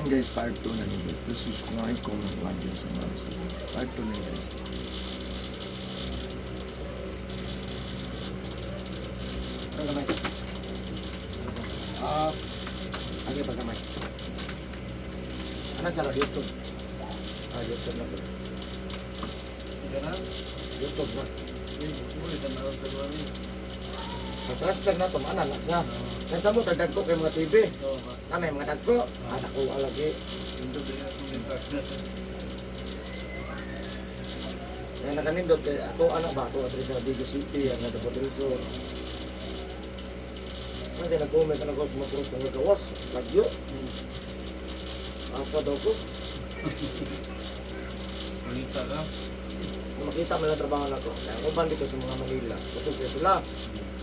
Yan guys, part 2 na ni guys. Please subscribe, comment, like, and share. Part 2 na guys. Ano gamay? Ah, agi pa gamay. Ano sa YouTube? Ah, YouTube na to. Ganun. YouTube na. Uli ka na sa gawin. Sa transfer na to, mana na siya. Nasa mo, tagdagko kay mga TV. Oo ba? Na may mga dagko. Ah, dako lagi. Hindi ba yan akong gintak? Kaya nakanindot kay ako anak ba ako adre sa Bigo City, ang Davao del Sur. Ano kaya nag-comment na ako sa mga cross ng gawas, lagyo. Asa daw ko. Pangita ka? Kung makita mo lang trabaho na to, kaya ang uban dito sa mga Manila, kusog kayo sila.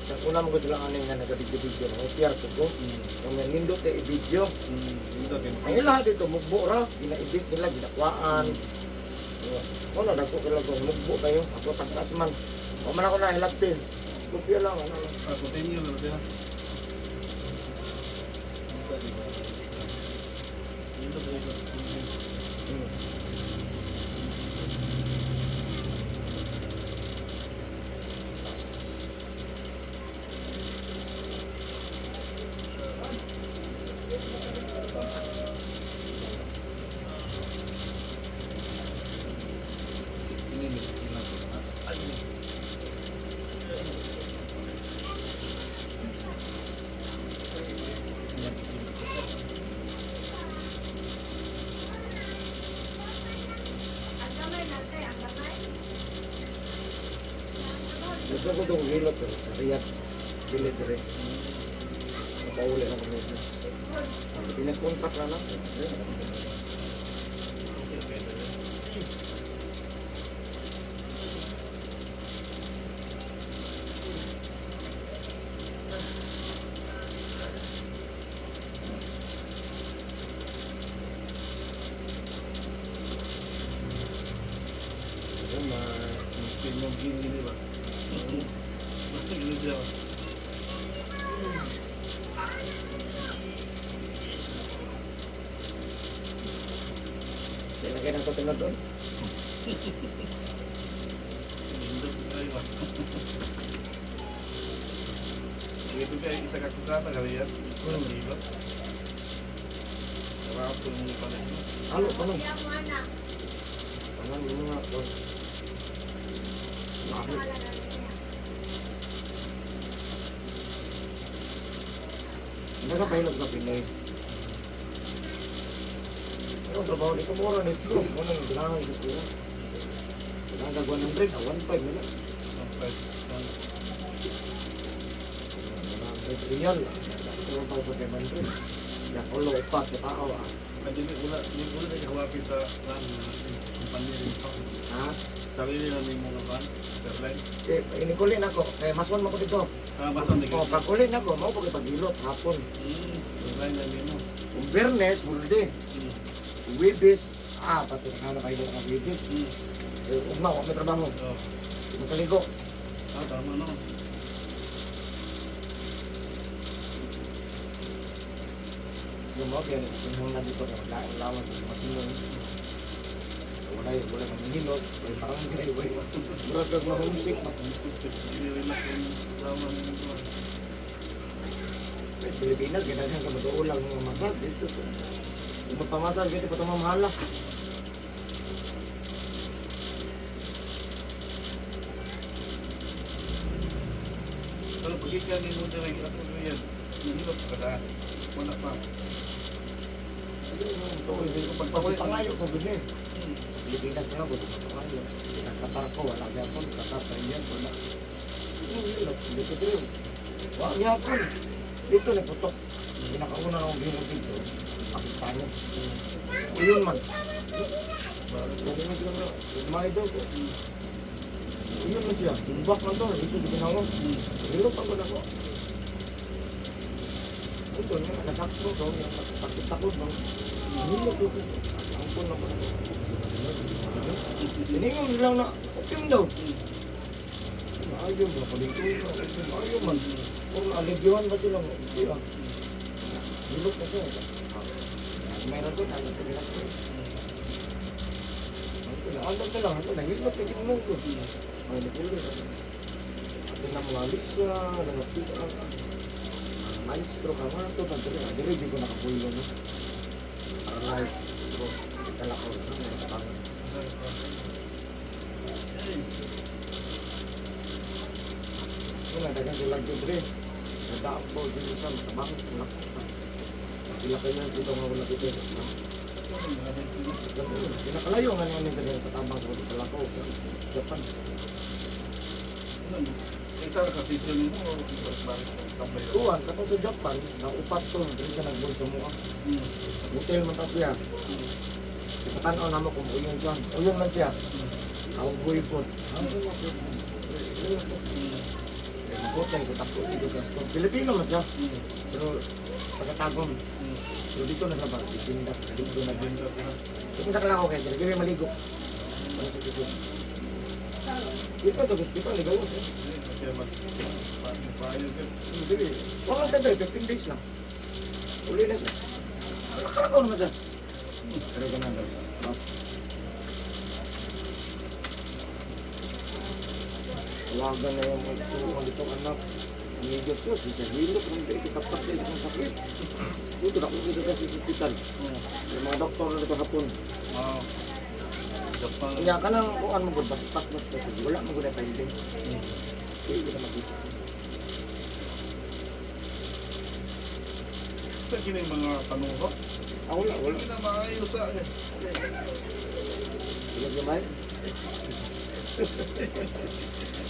Kaya una mo ko sila aning nga nagabidyo-bidyo, mga PR ko ko. Kung may nindot kay i-video. Hindi kayo. Ang ilaha dito, mugbo ra, gina-edit nila, ginakwaan. Ano, dagko kayo lang, mugbo kayo. Ako tagtas man. O man ako na, hilagtin. Kopya lang, ano lang. Ah, continue na ba siya? Hindi di ba? Hindi ba yun? Ini ni, ini lang. Ah, ini. Ang gamay natin, ang gamay. Gusto ko itong hilot pero sa Riyadh, dili dire. Napauli na kami sa Pinas contract na lang. Ito, ma- gini ba? Gini siya ba? Ilagay na ito tinod doon. Nindot kayo ba? Ito kayo isa ka kukata kali yan. Di ba? Sarap kung palit mo. Alo, tanong. Kaya mo anak. Tanong yung mga doon. Bakit? Pangalan na niya. Hindi ka pahilot na Pinoy. Pero ang trabaho dito, mura nito. Muna nang kailangan gusto ko. Kailangan kag 100, ah, 1.5 na lang. Ang five, one. 100 real. 1,500. Yan, ulo, upat, sa tao ah. Ah, dili wala, dili wala na kahawapi sa kan, kumpanya rin pa. Ha? Sarili na ni mga kan, airline. Eh, inikuli na ko. Eh, mason mo ko dito. Ah, basta hindi O, pag uli na ko, mao pag pagilot, hapon. Airline na nimo. Kung Bernes, whole day. Wibis, ah, pati na kayo ng Wibis. Eh, ugma, wa may trabaho. Oh. Magkaligo. Ah, tama no. Yung mga kaya, yung mga dito, kaya maglaon-lawan, matinong. Wala yun, wala manghihilot, wala barangay, wala. Murag kag mahumsik. Dili relax yung lawan nimo. Sa Pilipinas, ganyan ka mag-uulang mga masal dito. Sa, kung magpamasal, dito pa ito mamahala. Pero pagkikan nimo diri ato yan. Nihilot ka da. Wala pa. Pagpapangayo ko gud eh. Pilipinas pa lang ko pagpapangayo. Qatar ko wala gyapon, Qatar Thailand wala. Hilot dito dito. Wa gyapon. Dito na putok. Pinakauna na akong gihimo dito. Pakistano. Uyon man. Sabi mo sila may daw ko. Uyon man siya. Timbak man to. Lisod yung ginawang. Hilot ako na ko. Ito, yung nasakto to, yung takot-takot ba? Hilot ko. Ampun ako. Tiningon lang na, okay man daw. Maayo ba? Palito na. Maayo man. Kung naaligyan ba sila? Hindi ah. Hilot na siya. May rason, ano ito nila ko. Ano na lang, ano, nahilot na ginoo ko. Ay, nahilot. Ate na mga Lisa, nangapita ang maestro ka nga ito, pagdali, dili, di ko nakapulo, no? Paralyzed, stroke, kalakaw, no? May nakapangan. Wala, dagan sila dito. Nadaang po, dito sa matabang, wala ko. Pila kayo dito nga wala dito. Pinakalayo nga namin kasi katabang sa kalakaw. Japan. Isa ka season mo o balik tambay. Kuan, katong sa Japan, naupat to, dili siya nag-board sa mua. Hotel man ta siya. Ipatan-aw namo kung uyon siya. Uyon man siya. Cowboy po. Hotel ko takbo dito gasto. Pilipino man siya. Pero pagkatagom. Pero dito na sa ba, isinda. Dito na din. Dito sa kalakaw kayo, dili maligo. Wala sa kusog. Dito sa hospital, ligaw siya. Kasi mag-payo ka. Dili. Wala sa dili, 15 days lang. Uli na siya. Nakalakaw naman siya. Pero ganun daw. Tawagan na yung magsuwang dito anak. Amigo sus, siya hilok ng dito tapat din sa sakit. Dito na kung sa sa ospital. Yung mga doktor na dito hapon. Wow. Japan. Kanya ka nang kuan mo gud basta pas mas kasi wala mo gud ay finding. Hindi ko na makita. Sa kini mga panuho. Ah, wala, wala. Hindi na maayos sa Wala gamay.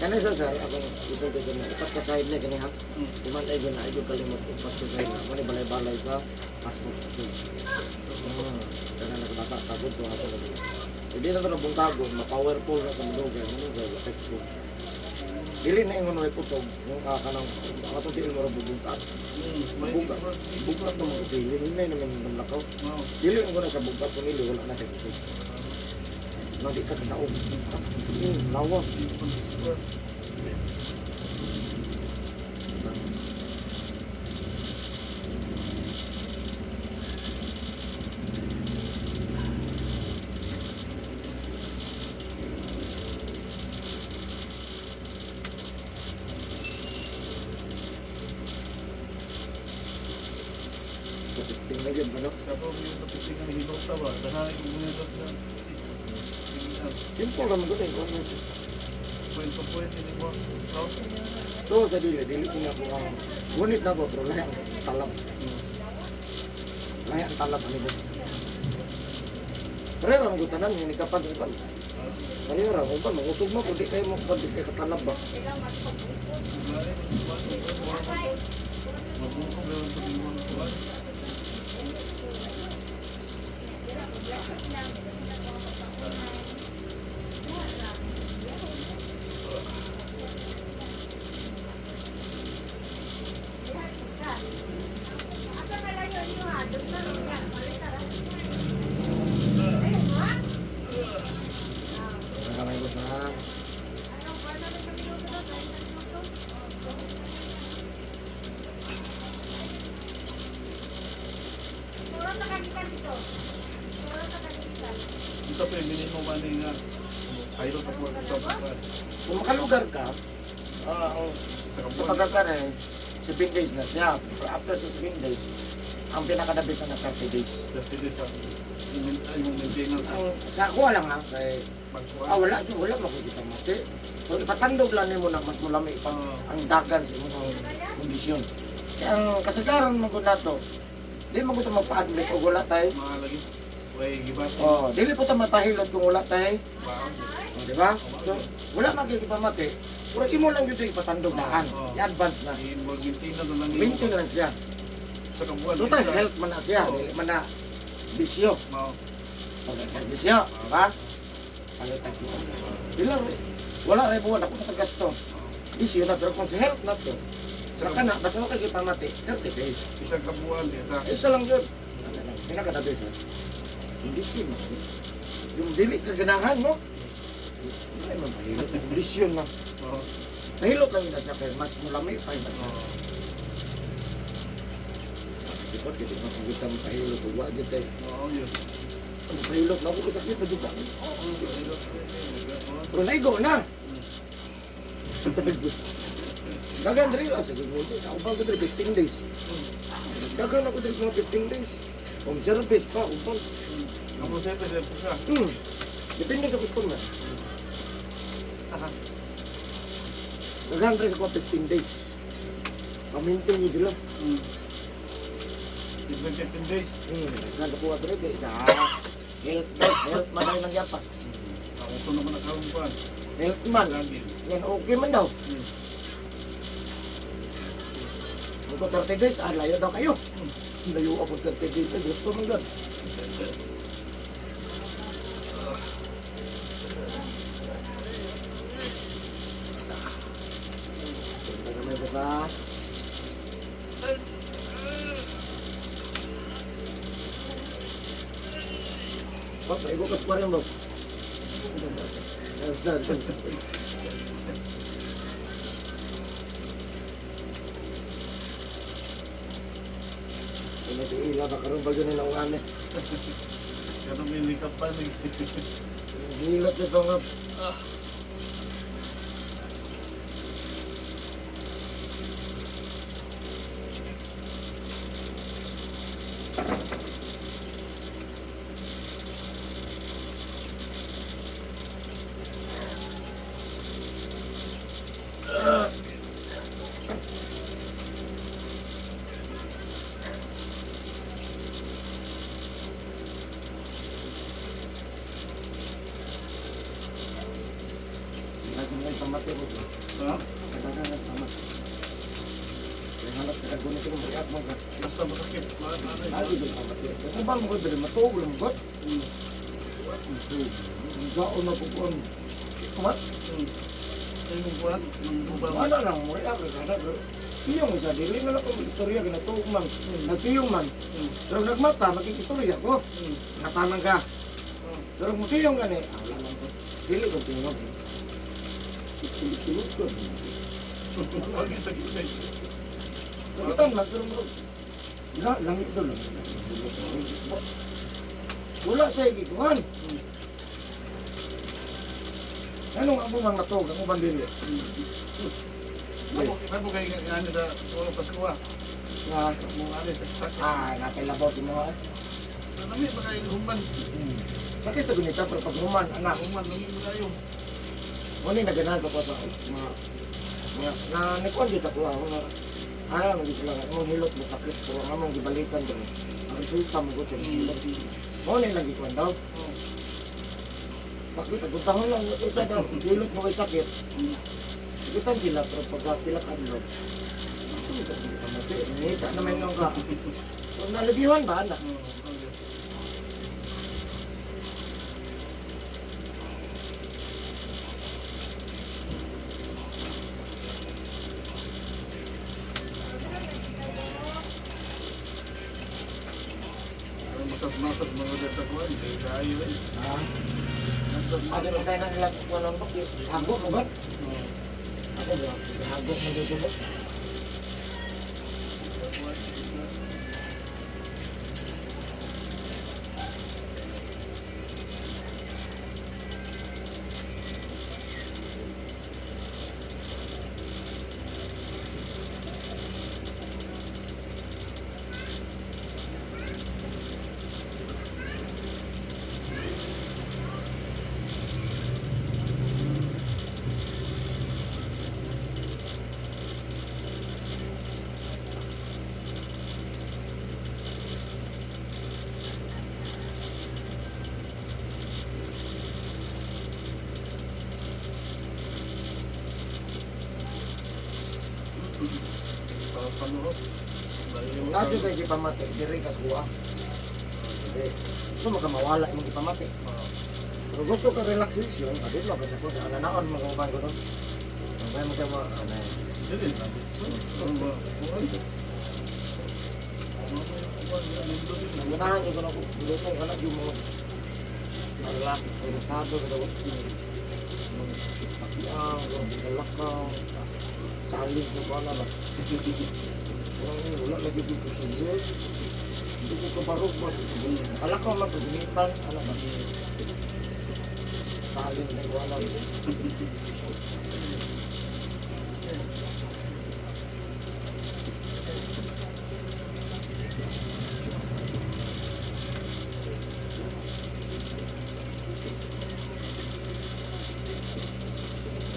Kani sa sir, akong gusto ko sa mga upat ka side na kani ha. Iman ay gina ay kalimot upat ka side na. Mo ni balay-balay sa pasmos kasi. Kana nakabasa tagod to hapon lagi. Hindi na to nabungkagon, ma-powerful na sa madugay, manugay, epekto. Dili na ingon way kusog, yung kanang atong tiil mo ra bubungkat. Bugkat, bugkat na mga dili, hinay naman ng lakaw. Dili ingon na sa bugkat kung nili wala na kay kusog. Nang di ka kadaog. Lawas. Testing na yun, ano? Tapos yung napising ang hilok ta ba? Dahil kung hilok na. Simple naman ko eh. Kung Kwento-kwento ni mo. No? To sa dili, dili ko na ko ang ngunit na ko, pero lahi ang talab. Lahi ang talab, ano ba? Pero ang gutanan, yung nikapan sa iban. Pareho ra, kung ba, mangusog mo, kung di kayo mo, kung di kayo katalab ba? Asa malayo niyo ha? Doon na lang yan. Balik ka lang. Ayun, ha? Nakamay ko sa. Ano, kuha namin sa minuto na, 30 minuto. Puro sa kagitan dito. Puro sa kagitan. Isa pa yung minimo man nga. Ayaw sa kuwan sa buwan. Kung makalugar ka, Sa sa kabuan. pagkakare, 7 days na siya. Pero after sa 7 days, ang pinakadabis na 30 days. Dati din sa yung maintenance. Ang, sa ako lang ha, kay, Magkuhan. wala, wala makikita mati. So, ipatandog lang nimo na mas mulami pa ang dagan sa imong kondisyon. Kaya ang kasagaran mo gud nato, di mo gud magpa-admit og wala tay. Mga lagi. Way, gibat. Oh, dili po ta mapahilot kung wala tay. Wow. Oh, di ba? So, wala makikipamati. Pero imo lang gyud siya ipatandog daan. I-advance na. Mag-maintenance na lang. Maintain lang siya. Sa kabuan. So, tay, health man na siya. Dili man na bisyo. Mao. So, kay bisyo, di ba? Palitan ko. Dili wala ray buwan ako natagasto. Bisyo na pero kung sa health na to, sa kana basta wa kay gipamati 30 days. Isang kabuan. Isa. Isa lang yun. Pinakadabi sa. Hindi siya. Yung dili ka ganahan mo. Hindi man mahilot. Kondisyon na. Oo. Mahilot lang yun na siya kaya mas mulami pa yun na siya. Oo. Ikot kay di man kita mapahilot ug wa gyud tay. Oo, yun. Mapahilot na ako kay sakit na jud ka. Oo, hilot. Pero naigo na. Dagan diri ah, sige mo. Ako pa ko diri 15 days. Dagan ako diri mga 15 days. Home service pa, uban. Ako siyempre, siyempre ka. Depende sa customer. Dagan diri ko 15 days. Pamintin niyo sila. Different 15 days. Dagan ako diri kay sa health health man daw nang yapas. Ako ko naman nakaroon pa. Health man. Lagi. Yan okay man daw. Kung 30 days, ah, layo daw kayo. Layo ako 30 days, ay gusto man gan. Punta naman ko sa... Boss, maigo ka sa kwaryan, boss. Pinatiila ba karon ba yun ang ano? Kaya may likap pa. Hilot nito nga. Naging pamati mo. Ha? Kailangan ng tama. Kaya halos nakagunit ko mariat mo ka. Basta masakit. Lagi doon pamati. Kung ba mo ko dali matuog lang ba? Zaon na pupuan. Mat? Ay, mong buwan? Nung buwan? Wala lang mo riak kada. Iyong isa dili na lang kung istorya ginatuog man. Nagtiyong man. Pero nagmata makikistorya ko. Natanang ka. Pero kung tiyong gani, ah, wala lang ko. Dili ko tiyong. Sulod ko. Huwag yung sakit na. Nagitan lang, pero la, langit doon lang. Wala sa igikuhan. Anong ang mga matog, ang ubang dili? Ako kayo nga ano sa walang Pasko ah. Nga, Mga ano sa sakit. ah, napailabaw si mga. Nami ba kayo human? Sakit sa gunita, pero pag human, anak, Human, nami ba kayo? wala na ganahan ko sa mga, mga, na nikuan dito ako, ah, mga, ara, mag sila nga, among hilot mo sakit, pero ang among gibalikan doon, ang resulta mo ko, hilot. Mo na lang gikuan daw. Sakit, agutahon lang, isa daw, hilot mo kay sakit. Sakitan sila, pero pagka pila ka adlaw, asa mo ka kamati, nangita naman nung ka. So, nalabihan ba, anak? Masas-masas mga dyan sa kuwan, hindi kayo eh. Ha? Ada na tayo na nilang walang bakit. Hago mo ba? Ako ba? Hago mo dito ba? Radyo kay gipamati, diri ka kuha. Diri. Gusto mo ka mawala imong gipamati. Pero gusto ka relaxation, adto ka sa kuha, ananaon mo uban ko no. Ang mo kay mo ano. Dili na. So, Nangunahan ko na ko, lutong ka na yung mga relax, relaxado ka daw. Pakiang, galakaw, challenge mo ba na ba? Wala lagi dito sa world. Hindi ko barog ba? Kala ko magpaginitan, ano ba? Salin na ko alam.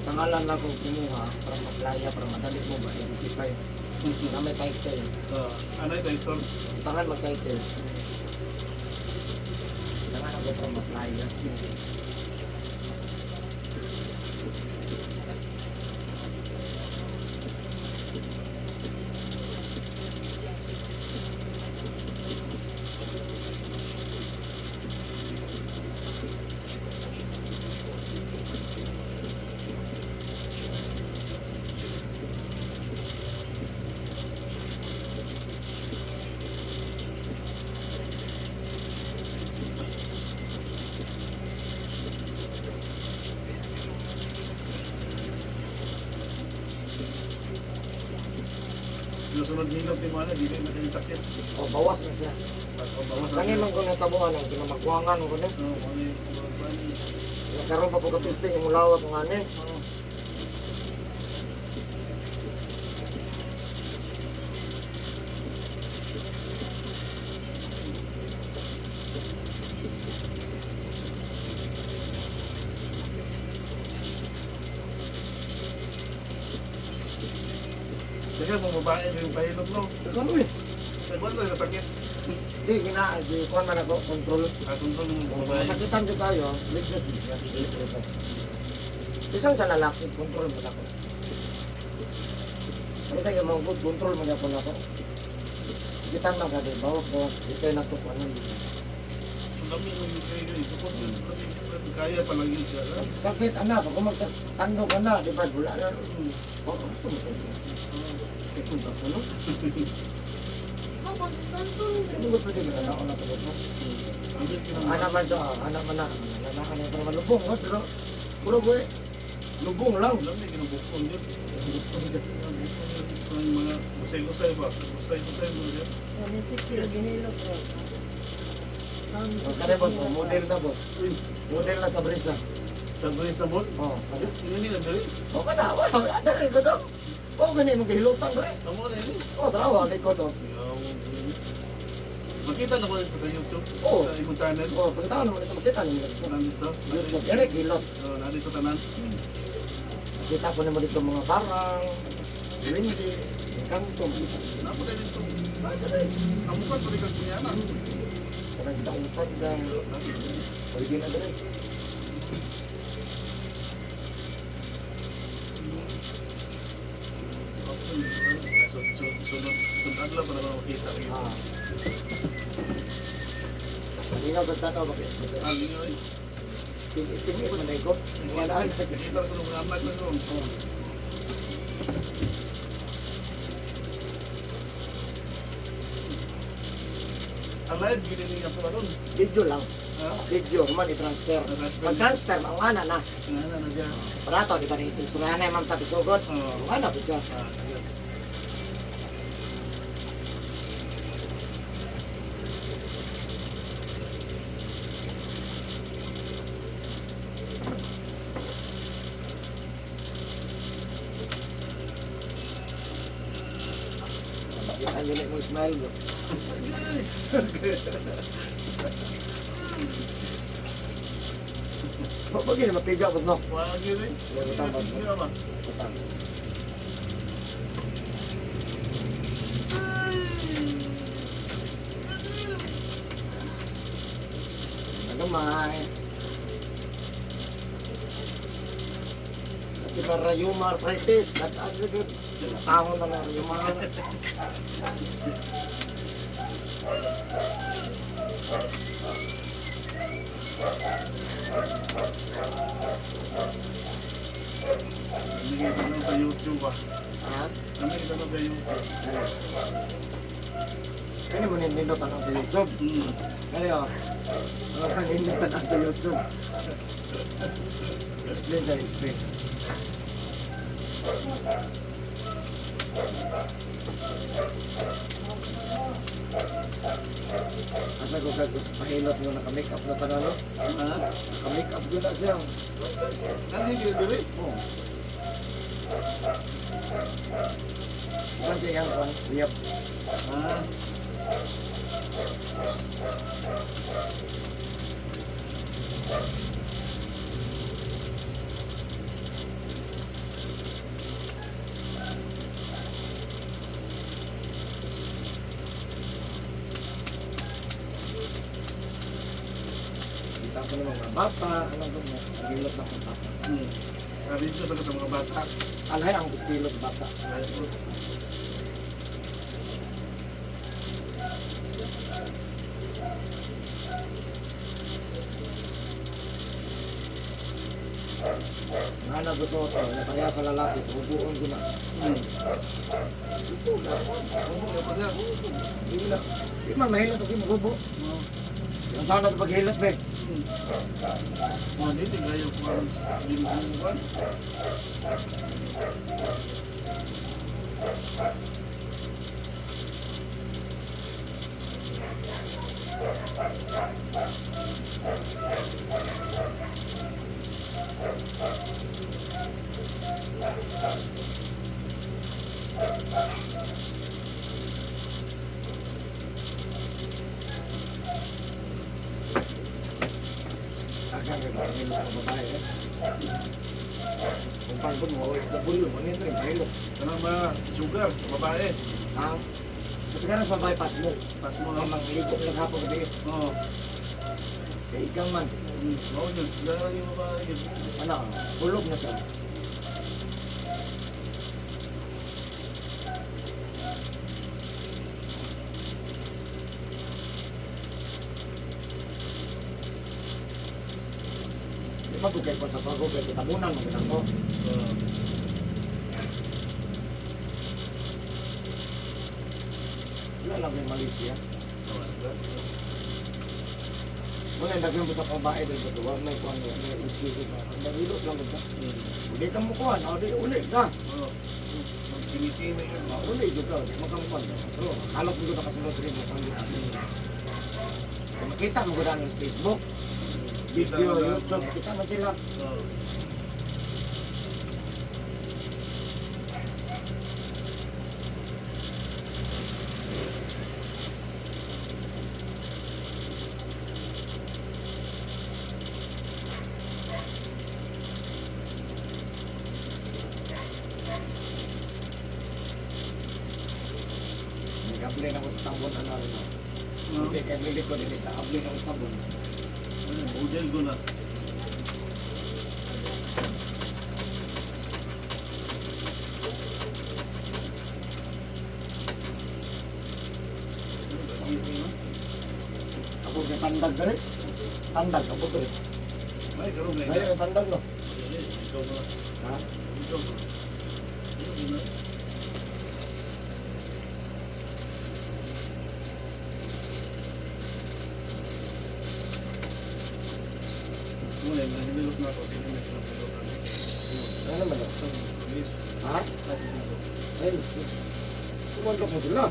Tangalan na kong kumuha para maplaya, para madali mo ba identify na may title. Ano ito, ito? Tangan mag-title. Tangan ako para maplaya. Sinusunod hilot ni Mana, dili na kayo sakit. O, bawas na siya. O, bawas na Kani siya. man ko natabuan ang kinamagwangan ko ni. Oo, ano yung ano yung- Nagkaroon pa po kapisting yung mulawa kung ano. Oo. Kasi kung babae yung pahilot, no? Ano eh? Nagwan ko yung sakit. Di, gina, di, kuhan man ako, control. Ah, control ng Kung babae. masakitan ko tayo, reduce siya. Isang sa lalaki, control mo na ako. Pero sa mga good, control mo na ako. Sakitan man ka, di, bawas, bawas, di kayo natukuan. Ang dami ng kayo, support yun. Kaya pa lang yun siya. Ah. Sakit, anak, pag magtando ka na, di ba, wala na. Oh, gusto mo tayo. Sakit mo ba ako, no? Oh, control. Hindi ko pwede ka na ako natulog mo. Ang dami ng Anak man siya, anak man na, anak man na, pero malubong, no? Pero, puro ko eh, lubong lang. Ang dami kinubukon yun. Ang mga usay-usay ba? Usay-usay mo yun. Kami sexy ang ginilot ko. Kami So, sexy kare boss, oh, ang model na boss. Model na sa brisa. Sa Brisa Mall? Oh, kare. Hindi na dali. Oh, kana, wala, dali ko daw. Oh, gani mong gihilutan dre. Tamo na yun. Oh, tarawa likod oh. Makita na ko ito sa YouTube. Oo. Sa imong channel. Oh, pagkataon mo nito makita niyo dito. Nandito. YouTube, Eric hilot. Oh, nandito tanan. Kita po nimo dito mga barang, windy, kanto, makita. Napo na dito. Ay, dali. Amukan pa rin kang kunyana. Kanang kita utad na. Pwede na dre. Sunod, adlaw pa na makita. Ah. Kanina ba tanaw bakit? Ah, yun. Tingin ko na ko. Wala na. Kita ko ng mga anak ko. Oh. Alive, gini niya po ron. Video lang. Ha? Video, man i-transfer. I-transfer. Pag-transfer, ang ana na. Ano na siya? Prato, di ba na i-transfer na ma'am tapisugod? Oo. Ang ana po siya. Ah, sige. Kita nyo na mo smile bro. Bagay na mapiga po no? Wag yun eh. Wala tama. Hindi naman. Butang. Ano may? At iba rayuma arthritis. At ano yun? Tahon na lang rayuma. Hindi tanong sa YouTube ah. Ha? Kami tanong sa YouTube. Ano? Kani mo nindot ang sa YouTube. Kani oh. Ano nindot ang sa YouTube. Explain sa explain. Asa ko sa gusto pahilot mo naka-make up na tanan, no? Ha? Naka-make up yun na siya. Ano yung delivery? Oh. Kan siya iyang kwan, uyab. Ha? Kita ko ng mga bata, ano ba mo, naghilot na akong bata. Sabi dito sa mga bata. Alay ang estilo sa bata. Nga na gusto ko to, na pareha sa lalaki, bubuon ko na. Bubo na. Oo, kapag na. Di na. Di man mahilot ako magubo. Yung sana ito paghilot, be. Mga dito, gayo ko ang binubuhan. Agang kayo, mahilot ang babae, eh. Kung paano mo, OFW, mo nito yung mahilot. Kanang mga sugar, babae. Ha? Kasi ka na sa babae, pas mo. Pas mo Mga lang. mangligo lang hapon gabi. Oo. Kay ikaw man, Oo, yun. Sugar lang yung babae. Yun. ano, hulog na siya. Di ba kung kay sa bago, kay kitabunan mo ko. Oo. Wala lang may Malaysia. Muna, daghan mo sa babae doon sa tuwa, may kuan may issue ko ba. Mahilot lang ba? Uli ka mo kuan, o di uli ka. Oo. Magtimi-timi yun. Uli jud ka, di mo ka mo kuan. Pero halos mo ka kasunod rin mo kuan. Kung makita mo gud sa Facebook, video, YouTube, kita man sila. Oo. Nag-apply na ako sa tambon ano ano. Hindi kay lilit ko dili ka apply na ako sa tambon. Ano, Budel ko na. Ako kay tandag dali. Tandag ako dali. Ay, karoon ngayon. Ay, tandag no. Ikaw ba? Ha? Ikaw ba? Yun na. Muna, nahilot na ako. Hindi na sila pilot. Ano naman no? Please. Ha? Ay, sus. Kumandok mo sila.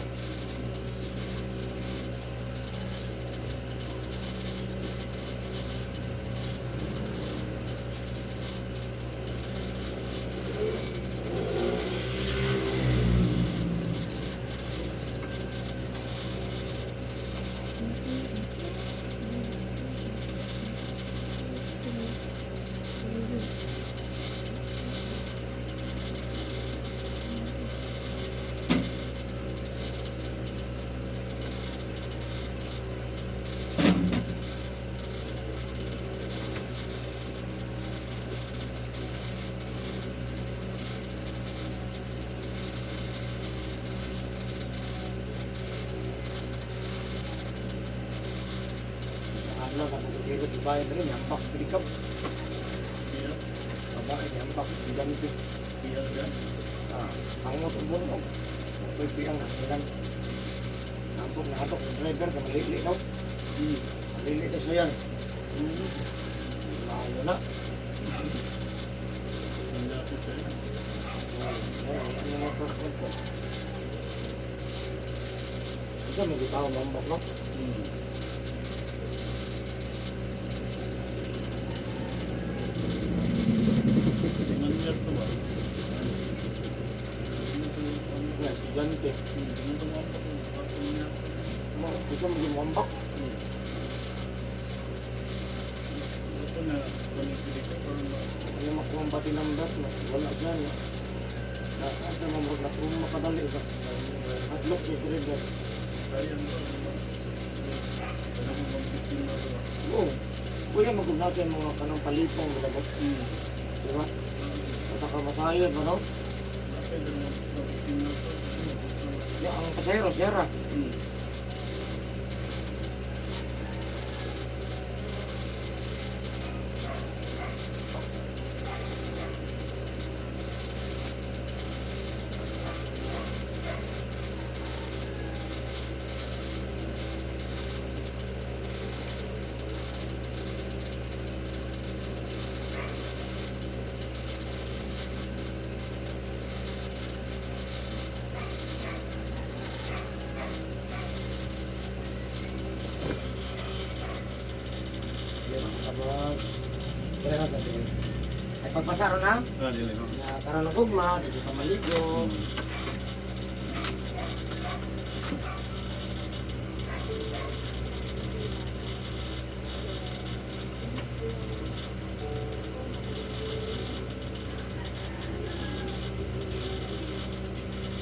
Ano na kung kilo di bayan rin, yampak pilikap. Iya. Babae, yampak gigante. Iya, iya. Ah, pangot ang buong. Ako'y piyang hanginan. Nampok na atok ng driver, ka malili daw. Malili daw siya yan. Layo na. Ang lapit eh. Ano mo ko? Kasi may tao mambak, no? Manuel to ba? Nga, estudyante. Mo, gusto mo gumambak? Ito na, connectivity or Ano makuha pati number, no? Wala siya, no? Nasa mo mag kung makadali ba? Hadlok si driver. Kaya mo ba? Ano mo bang 15 na ba? Oo. Kuya, magugna siya mga kanang palipong, di ba? Diba? At ka masayod, ano? Pwede mo 15 na to. Ya, ang pasahero, sera. Yan, tapos, pareho sa tingin. Ay, pagpasaro na, Ah, dili no. na karon ng ugma, di siya maligo.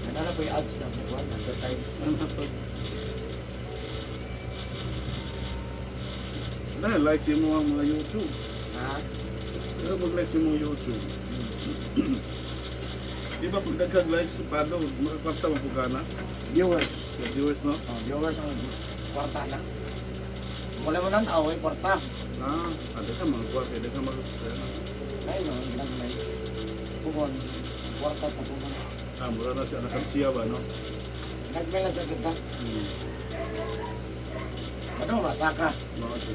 Ano na po yung ads na buwan, advertise. Ano to? Na, like si mo ang mga YouTube. Ha? Pero mag-like si mo YouTube. Di ba pag daghang likes, paano, makakwarta mo po ka na? Viewers. Sa viewers, no? Oh, viewers ang kwarta na. Wala mo nang away, kwarta. Ah, ada ka mga kwarta, ada ka mga. Ay, no, ginagmay. Pugon, kwarta pa pugon. Ah, mura na siya, nakang siya ba, no? Ginagmay lang sa kita. Ano, masaka. Mga ito.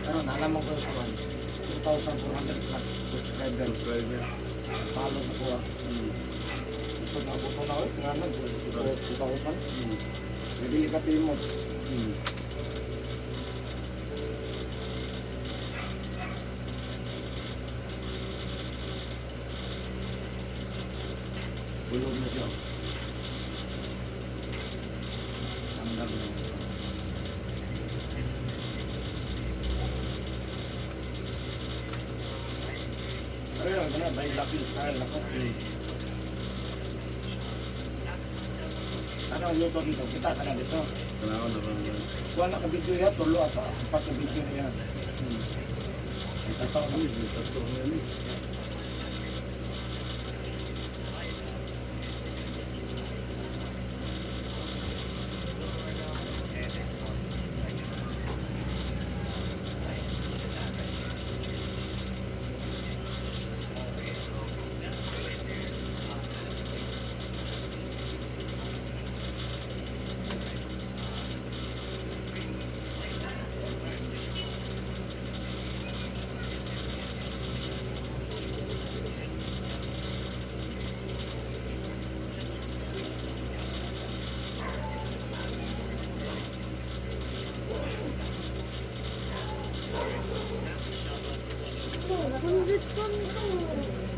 Ano, nalaman ko sa kuwan. 2,400 plus subscriber. Subscriber. Talo sa kuwa. Gusto na buto na ulit. Nga na, 2,000. Hindi ka timos. Bulog na siya. Tanggal na. Pero yun, ganun, by lucky style ako. Ano ang luto dito? Kita ka na dito. Kailangan na lang. Kuha na ka video yan, tulo ato. Apat ka video niya. Ito Ano yung tatlo yan eh? Hundred to.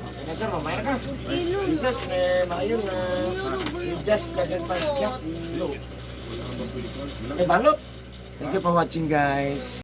Okay na sir, mamaya ka. Kilo. Jesus, may maayon na you just sacrifice ka. Wala kang ba May balot. Thank you for watching, guys.